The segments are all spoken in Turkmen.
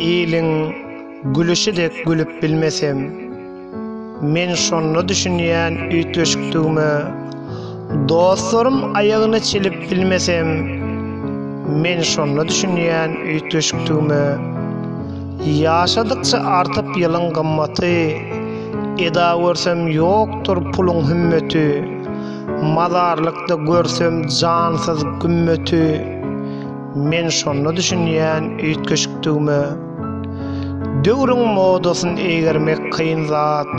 Iliň gülüşi dek gülüp bilmesem, Men şonda düşünýän üýtgeşikdigime. Dostlarym aýagyny çilip bilmesem, Men şonda düşünýän üýtgeşikdigime. Ýaşadykça artyp ýylyň gymmaty, Eda görsem ýokdur puluň hümmeti, Mazarlykda görsem jansyz gümmeti, Men şonda düşünýän üýtgeşikdigime. Döwrüň modasyn eýgermek kyn zat,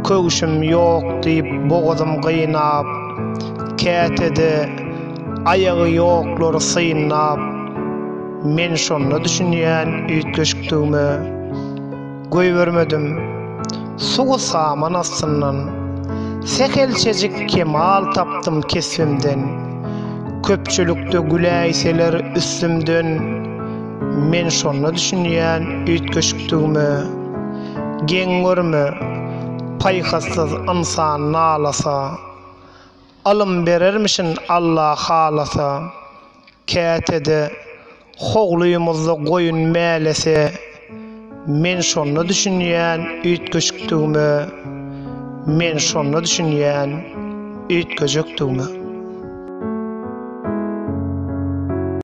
Köwşüm ýok diýip bogazym gynap, Käte-de aýagy ýoklary synlap, Men şonda düşünýän üýtgeşikdigime. Goýbermedim suwy saman astyndan, Sähelçejik kemal tapdym kesbimden. Köpçülikde güläýseler üstümden, Men şonda düşünýän üýtgeşikdigime. Geň görme, paýhassyz ynsan nalasa, Ylym berermişin Alla halasa. Käte-de howlymyzda goýun mälese, men şonda düşünýän üýtgeşikdigime, men şonda düşünýän üýtgejekdigime.